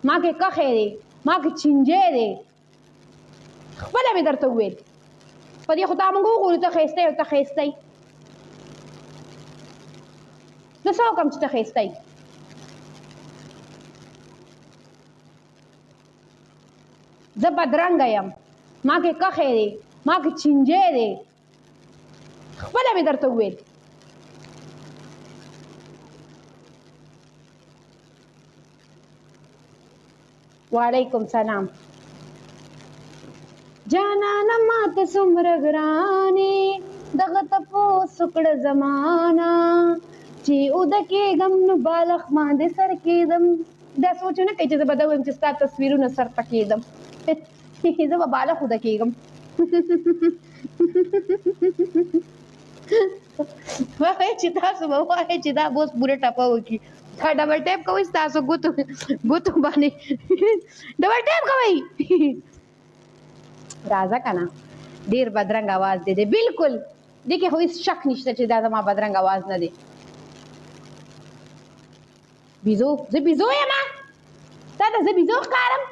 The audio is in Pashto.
ما کې کښی دی، ما کې چینجی دی. خپله مې درته وویل، په دې خو تا موږ وغولو، ته ښایسته یې او ته ښایسته یې. زه څه وکړم چې ته ښایسته یې؟ زه بدرنګه یم، ما کې کښی دی، ما کې چینجی دی. خپله مې درته وویل. وعلیکم سلام. جانانه ما ته څومره ګرانې، دغه تپوس وکړه زمانه، چې اوده کېږم نو بالښت باندې سر کېدم. دا سوچ نه کوي چې زه به دا ووایم چې ستا تصویرونه سر ته کېدم. زه به بالښت اوده کېږم. وایي چې تاسو به وایئ چې دا به اوس پوره ټپه وکړي. دا ډبل ټیپ کوئ، ستاسو ګوتو ګوتو باندې ډبل ټیپ کوئ. راځه که نه، ډېر بدرنګ اواز دی دی. بالکل، دې کې خو هېڅ شک نشته چې دا زما بدرنګ اواز نه دی. بیزو، زه بیزو یم؟ تا ته زه بیزو ښکارم؟